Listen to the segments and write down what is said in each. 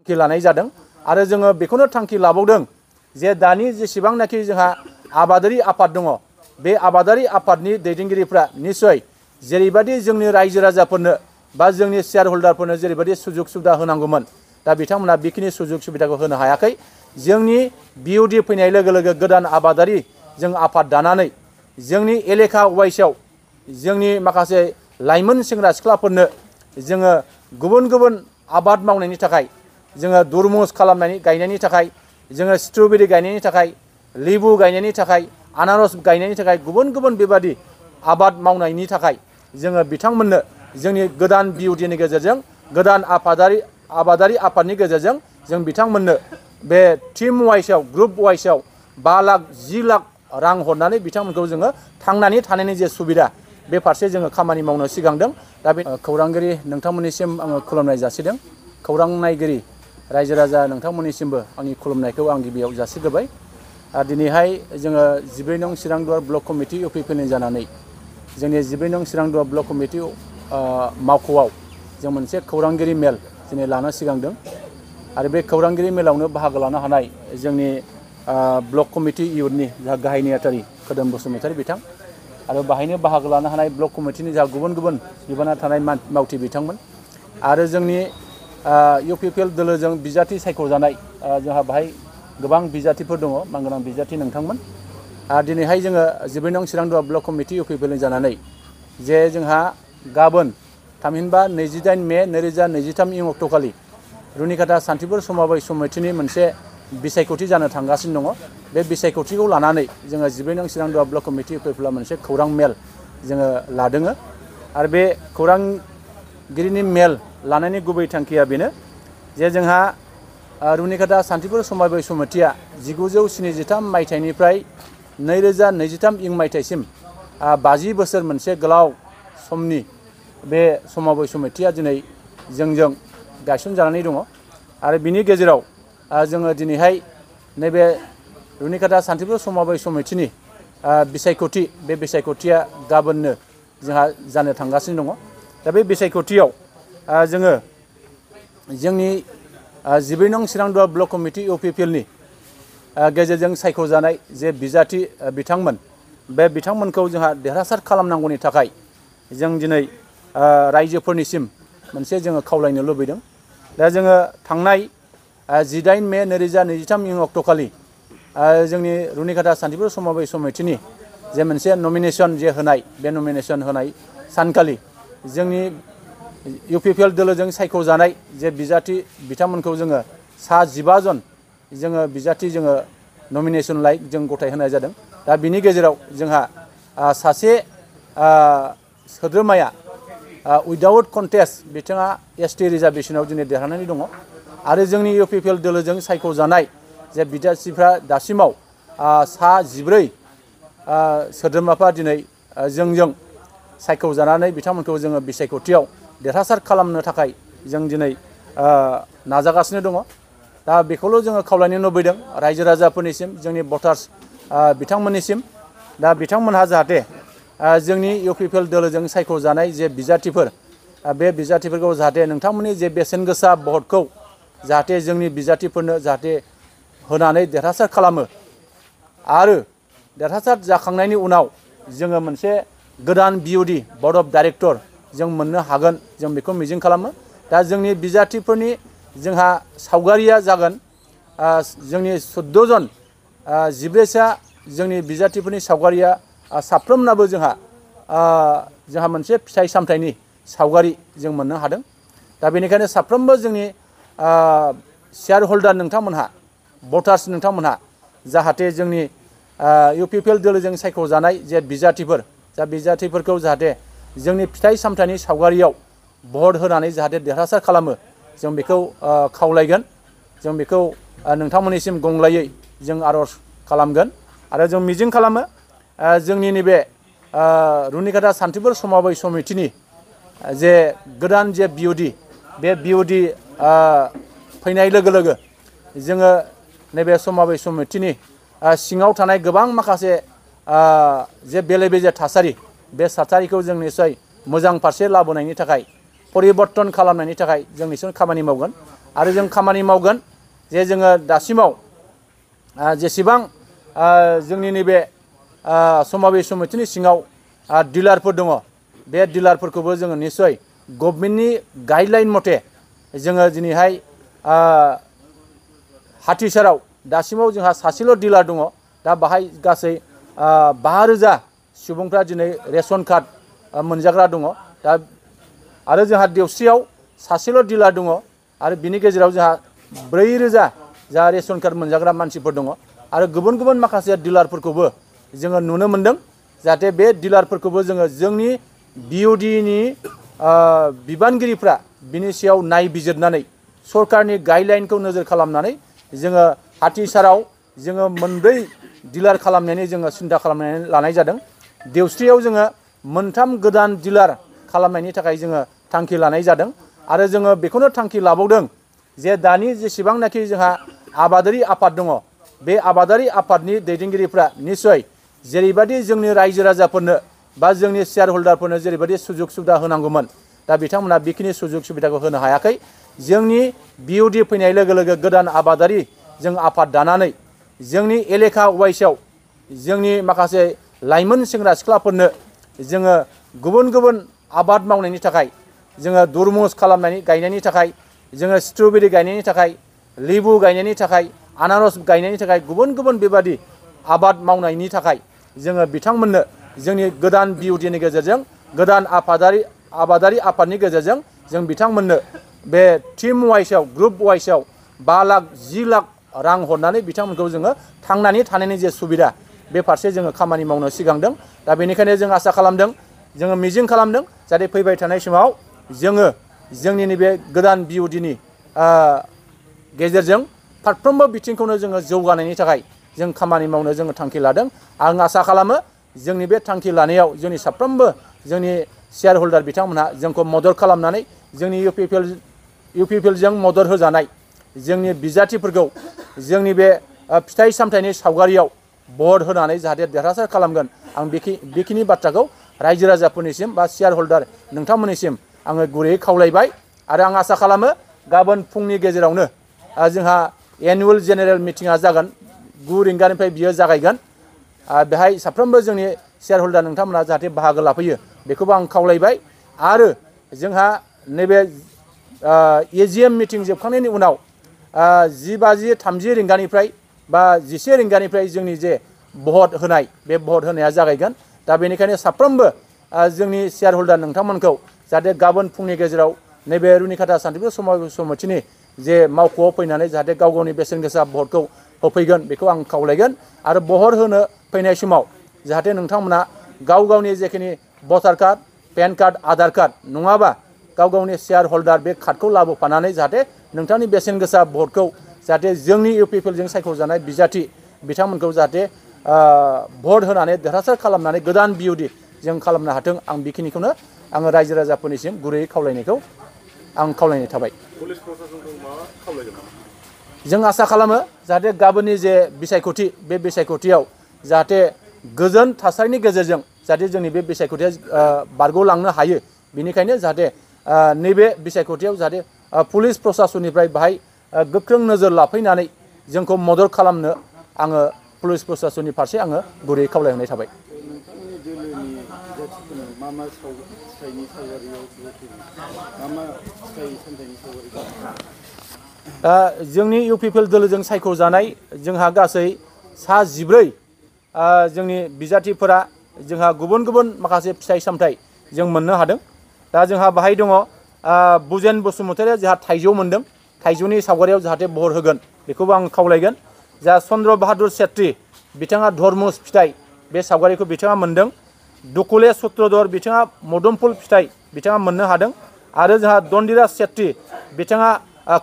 थांखि लानाय जादों आरो जोङो बेखौनो थांखि लाबावदों जे दानि जेसेबांनाखि जोंहा आबादारि आफाद दङ बे आबादारि आफादनि दैदेनगिरिफ्रा निश्चय जेरैबायदि जोंनि रायजो राजाफोरनो बा जोंनि शेयार हल्डारफोरनो जेरैबायदि सुजुग सुबिदा होनांगौमोन दा बिथांमोना बेखिनि सुजुग सुबिदाखौ होनो हायाखै जोंनि बिउडि फैनाय लोगो लोगो गोदान आबादारि जों आफाद दानानै जोंनि एलेखा वाइसआव जोंनि माखासे लाइमोन सेंग्रा सिख्लाफोरनो जोङो गुबुन गुबुन आबाद मावनायनि थाखाय जोङो दुरमुस गायनायनि थाखाय जोङो स्ट्रबेरि गायनायनि थाखाय लेबु गायनायनि थाखाय आनारस गायनायनि थाखाय गुबुन गुबुन बेबादि आबाद मावनायनि थाखाय जोङो बिथांमोननो जोंनि गोदान बिउडिनि गेजेरजों गोदान आबादारि आफादनि गेजेरजों जों बिथांमोननो बे टीम वाइसआव ग्रुप वाइसआव 5 लाख 10 लाख रां हरनानै बिथांमोनखौ जोङो थांनानै थानायनि जे सुबिदा बे फारसे जोङो खामानि मावनो सिगांदों दा बे खौरांगिरि नोंथांमोननिसिम आङो खुलुमनाय जासिदों खौरां नायगिरि रायजो राजा नोंथांमोननिसिमबो आंनि खुलुमनायखौ आं गिबियाव जासिग्रोबाय दिनैहाय जोङो 12 नं चिरांदुवार ब्लक कमिटि इउपिपिएलनि जानानै जोंनि 12 नं चिरांदुवार ब्लक कमिटि मावख'आव जों मोनसे खौरांगिरि मेल दिनै लानो सिगांदों आरो बे खौरांगिरि मेलावनो बाहागो लानो हानाय जोंनि ब्लक कमिटि इउथनि जा गाहाय नेहाथारि खोदोम बसुमतारी बिथां आरो बाहायनो बाहागो लानो हानाय ब्लक कमिटिनि जा गुबुन गुबुन बिबाना थानाय मावथि बिथांमोन आरो जोंनि इउपिपिएल दोलोजों बिजाथि सायख'जानाय जोंहा बाहाय गोबां बिजाथिफोर दङ मानगोनां बिजाथि नोंथांमोन दिनैहाय जोङो 12 नं चिरांदुवार ब्लक कमिटि इउपिपिएलनि जानानै जे जोंहा गाबोन थामहिनबा 28 मे 2023 इं अक्ट'खालि रुनिकाटा सान्थिपुर समबाय समितिनि मोनसे बिसायख'थि जानो थांगासिनो दङ बे बिसायख'थिखौ लानानै जोङो 12 नं चिरांदुवार ब्लक कमिटि इउपिपिएलआ मोनसे खौरां मेल जोङो लादों आरो बे खौरांगिरिनि मेल लानायनि गुबै थांखिया बेनो जे जोंहा रुनिकाटा सान्थिपुर समबाय समितिया 1973 मायथाइनिफ्राय 2023 इं मायथाइसिम 50 बोसोर मोनसे गोलाव समनि बे समबाय समितिया दिनै जोंजों गायसनजानानै दङ आरो बिनि गेजेराव जोङो दिनैहाय नैबे रुनिकाटा सान्थिपुर समबाय समितिनि बिसायख'थि बे बिसायख'थिया गाबोननो जोंहा जानो थांगासिनो दङ दा बे बिसायख'थियाव जोङो जोंनि 12 नं चिरांदुवार ब्लक कमिटि इउपिपिएलनि गेजेरजों सायख'जानाय जे बिजाथि बिथांमोन बे बिथांमोनखौ जोंहा देरहासार खालामनांगौनि थाखाय जों दिनै रायजोफोरनिसिम मोनसे जोङो खावलायनो लुबैदों दा जोङो थांनाय 18 मे 2023 इं अक्ट'खालि जोंनि रुनिकाटा सान्थिपुर समबाय समितिनि जे मोनसे नमिनेसन जे होनाय बे नमिनेसन होनाय सानखालि जोंनि इउपिपिएल दोलोजों सायख'जानाय जे बिजाथि बिथांमोनखौ जोङो सा 15 जन जोङो बिजाथि जोङो नमिनेसन जों गथायहोनाय जादों दा बिनि गेजेराव जोंहा सासे सोद्रोमाया उइदाउट कन्टेस्ट बिथाङा एसटि रिजार्भेसनाव दिनै देरहानानै दङ आरो जोंनि इउपिपिएल दोलोजों सायख'जानाय जे बिजाथिफ्रा दासिमाव सा 14 सोद्रोमाफ्रा दिनै जोंजों सायख'जानानै बिथांमोनखौ जोङो बिसायख'थियाव देरहासार खालामनो थाखाय जों दिनै नाजागासिनो दङ दा बेखौल' जोङो खावलायनो लुबैदों रायजो राजाफोरनिसिम जोंनि भटार्स बिथांमोननिसिम दा बिथांमोनहा जाहाथे जोंनि इउपिपिएल दोलोजों सायख'जानाय जे बिजाथिफोर बे बिजाथिफोरखौ जाहाथे नोंथांमोननि जे बेसेन गोसा भटखौ जाहाथे जोंनि बिजाथिफोरनो जाहाथे होनानै देरहासार खालामो आरो देरहासार जाखांनायनि उनाव जोङो मोनसे गोदान बिउडि बर्ड अफ डाइरेक्टर जों मोननो हागोन जों बेखौ मिजिं खालामो दा जोंनि बिजाथिफोरनि जोंहा सावगारिया जागोन जोंनि 14 जन 14सा जोंनि बिजाथिफोरनि सावगारिया साफ्रोमनाबो जोंहा मोनसे फिथाइ सामथाइनि सावगारि जों मोननो हादों दा बेनिखायनो साफ्रोमबो जोंनि शेयार हल्डार नोंथांमोनहा भटार्स नोंथांमोनहा जाहाथे जोंनि इउपिपिएल दोलोजों सायख'जानाय जे बिजाथिफोर जा बिजाथिफोरखौ जाहाथे जोंनि फिथाइ सामथाइनि सावगारियाव भट होनानै जाहाथे देरहासार खालामो जों बेखौ खावलायगोन जों बेखौ नोंथांमोननिसिम गंग्लायै जों आर'ज खालामगोन आरो जों मिजिं खालामो जोंनि नैबे रुनिकाटा सान्थिपुर समबाय समितिनि जे गोदान जे बिउडि बे बिउडि फैनाय लोगो लोगो जोङो नैबे समबाय समितिनि सिङाव थानाय गोबां माखासे जे बेले बेजे थासारि बे थासारिखौ जों निस्सय मोजां फारसे लाबोनायनि थाखाय परिबर्तन खालामनायनि थाखाय जों निस्सय खामानि मावगोन आरो जों खामानि मावगोन जे जोङो दासिमाव जेसेबां जोंनि नैबे समाबि समितिनि सिङाव डिलारफोर दङ बे डिलारफोरखौबो जोङो निस्सय गभर्नमेन्टनि गाइडलाइन मथे जोङो दिनैहाय हाथिसाराव दासिमाव जोंहा सासेल' डिलार दङ दा बाहाय गासै 5,000 सुबुंफ्रा दिनै रेशन कार्ड मोनजाग्रा दङ दा आरो जोंहा देवस्रियाव सासेल' डिलार दङ आरो बिनि गेजेराव जोंहा 4,000 जा रेशन कार्ड मोनजाग्रा मानसिफोर दङ आरो गुबुन गुबुन माखासे डिलारफोरखौबो जोङो नुनो मोनदों जाहाथे बे डिलारफोरखौबो जोङो जोंनि बिअडिनि बिबानगिरिफ्रा बिनि सायाव नायबिजिरनानै सरकारनि गाइडलाइनखौ नोजोर खालामनानै जोङो हाथिसाराव जोङो 4 डिलार खालामनायनि जोङो सिन्था खालामनानै लानाय जादों देवस्रियाव जोङो 3 गोदान डिलार खालामनायनि थाखाय जोङो थांखि लानाय जादों आरो जोङो बेखौनो थांखि लाबावदों जे दानि जेसेबांनाखि जोंहा आबादारि आफाद दङ बे आबादारि आफादनि दैदेनगिरिफ्रा निस्सय जेरैबायदि जोंनि रायजो राजाफोरनो बा जोंनि शेयार हल्डारफोरनो जेरैबायदि सुजुग सुबिदा होनांगौमोन दा बिथांमोना बेखिनि सुजुग सुबिदाखौ होनो हायाखै जोंनि बिअडि फैनाय लोगो लोगो गोदान आबादारि जों आफाद दानानै जोंनि एलेखा वाइसआव जोंनि माखासे लाइमोन सेंग्रा सिख्लाफोरनो जोङो गुबुन गुबुन आबाद मावनायनि थाखाय जोङो दुरमुस गायनायनि थाखाय जोङो स्ट्रबेरि गायनायनि थाखाय लेबु गायनायनि थाखाय आनारस गायनायनि थाखाय गुबुन गुबुन बेबादि आबाद मावनायनि थाखाय जोङो बिथांमोननो जोंनि गोदान बिअडिनि गेजेरजों गोदान आबादारि आफादनि गेजेरजों जों बिथांमोननो बे टीम वाइसआव ग्रुप वाइसआव 5 लाख 10 लाख रां हरनानै बिथांमोनखौ जोङो थांनानै थानायनि जे सुबिदा बे फारसे जोङो खामानि मावनो सिगांदों दा बेनिखायनो जों आसा खालामदों जोङो मिजिं खालामदों जाहाथे फैबाय थानाय समाव जोङो जोंनि नैबे गोदान बिअडिनि गेजेरजों फारफ्रोमबो बिथिंखौनो जोङो जौगानायनि थाखाय जों खामानि मावनो जोङो थांखि लादों आं आसा खालामो जोंनि बे थांखि लानायाव जोंनि साफ्रोमबो जोंनि शेयार हल्डार बिथांमोनहा जोंखौ मदद खालामनानै जोंनि इउपिपिएलजों मदद होजानाय जोंनि बिजाथिफोरखौ जोंनि बे फिथाइ सामथाइनि सावगारियाव भट होनानै जाहाथे देरहासार खालामगोन आं बेखिनि बाथ्राखौ रायजो राजाफोरनिसिम बा शेयार हल्डार नोंथांमोननिसिम आङो गुरैयै खावलायबाय आरो आं आसा खालामो गाबोन फुंनि गेजेरावनो जोंहा एनुवेल जेनेरेल मिटिङा जागोन 9 रिंगानिफ्राय बियो जागायगोन बेहाय साफ्रोमबो जोंनि शेयार हल्डार नोंथांमोना जाहाथे बाहागो लाफैयो बेखौबो आं खावलायबाय आरो जोंहा नैबे एजिएम मिटिं जोबखांनायनि उनाव 10:30 रिंगानिफ्राय बा 11 रिंगानिफ्राय जोंनि जे भट होनाय बे भट होनाया जागायगोन दा बेनिखायनो साफ्रोमबो जोंनि शेयार हल्डार नोंथांमोनखौ जाहाथे गाबोन फुंनि गेजेराव नैबे रुनिखाता सान्थिपुर समाज समितिनि जे मावख'आव फैनानै जाहाथे गाव गावनि बेसेन गोसा भटखौ होफैगोन बेखौ आं खावलायगोन आरो भट होनो फैनाय समाव जाहाथे नोंथांमोना गाव गावनि जेखिनि भटार card PAN card Aadhaar card नङाबा गाव गावनि शेयार हल्डार बे कार्डखौ लाबोफानानै जाहाथे नोंथांनि बेसेन गोसा भटखौ जाहाथे जोंनि इउपिपिएलजों सायख'जानाय बिजाथि बिथांमोनखौ जाहाथे भट होनानै देरहासार खालामनानै गोदान बिअडि जों खालामनो हाथों आं बेखिनिखौनो आङो रायजो राजाफोरनिसिम गुरैयै खावलायनायखौ आं खावलायनाय थाबाय जों आसा खालामो जाहाथे गाबोननि जे बिसायख'थि बे बिसायख'थियाव जाहाथे गोजोन थासारिनि गेजेरजों जाहाथे जोंनि बे बिसायख'थिया बारग'लांनो हायो बेनिखायनो जाहाथे नैबे बिसायख'थियाव जाहाथे पुलिस प्रसासननिफ्राय बाहाय गोख्रों नोजोर लाफैनानै जोंखौ मदद खालामनो आङो पुलिस प्रसासननि फारसे आङो गुरैयै खावलायहरनाय थाबाय जोंनि इउपिपिएल दोलोजों सायख'जानाय जोंहा गासै सा 14 जोंनि बिजाथिफोरा जोंहा गुबुन गुबुन माखासे फिथाइ सामथाइ जों मोननो हादों दा जोंहा बाहाय दङ बुजेन बसुमतारिया जोंहा थाइजौ मोनदों थाइजौनि सावगारियाव जाहाथे भट होगोन बेखौबो आं खावलायगोन जा चन्द्र बाहादुर सेत्रि बिथाङा धर्मुस फिथाइ बे सावगारिखौ बिथाङा मोनदों दुकुले सुत्रधर बिथाङा मोदोमफुल फिथाइ बिथाङा मोननो हादों आरो जोंहा दन्दिराज सेत्रि बिथाङा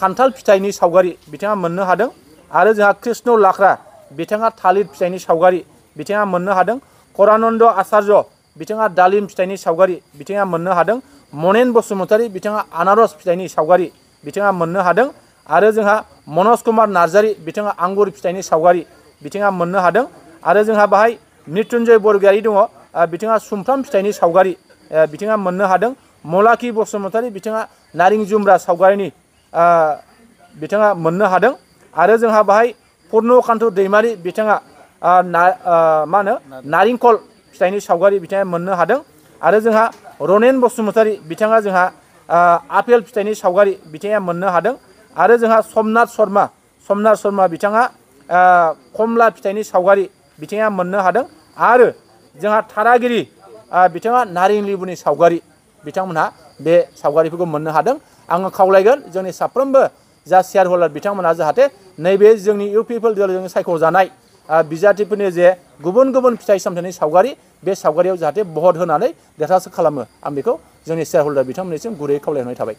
खान्थाल फिथाइनि सावगारि बिथाङा मोननो हादों आरो जोंहा कृष्ण लाख्रा बिथाङा थालिर फिथाइनि सावगारि बिथाङा मोननो हादों करानन्द आचार्य बिथाङा दालिम फिथाइनि सावगारि बिथाङा मोननो हादों मनेन बसुमतारी बिथाङा आनारस फिथाइनि सावगारि बिथाङा मोननो हादों आरो जोंहा मनज कुमार नार्जारी बिथाङा आंगुर फिथाइनि सावगारि बिथाङा मोननो हादों आरो जोंहा बाहाय मृत्युन्जय बरगयारी दङ बिथाङा सुमफ्राम फिथाइनि सावगारि बिथाङा मोननो हादों मलाखि बसुमतारी बिथाङा नारें जुमब्रा सावगारिनि बिथाङा मोननो हादों आरो जोंहा बाहाय पुर्नकान्त दैमारि बिथाङा मा होनो नारेंखल फिथाइनि सावगारि बिथाङा मोननो हादों आरो जोंहा रनेन बसुमतारी बिथाङा जोंहा आपेल फिथाइनि सावगारि बिथाङा मोननो हादों आरो जोंहा समनाथ शर्मा बिथाङा कमला फिथाइनि सावगारि बिथाङा मोननो हादों आरो जोंहा थारागिरि बिथाङा नारें लेबुनि सावगारि बिथांमोनहा बे सावगारिफोरखौ मोननो हादों आङो खावलायगोन जोंनि साफ्रोमबो जा शेयार हल्डार बिथांमोनहा जाहाथे नैबे जोंनि इउ पिपल दलजों सायख'जानाय बिजाथिफोरनि जे गुबुन गुबुन फिथाइ सामथाइनि सावगारि बे सावगारियाव जाहाथे भट होनानै देरहासार खालामो आं बेखौ जोंनि शेयार हल्डार बिथांमोननिसिम गुरैयै खावलायहरनाय थाबाय।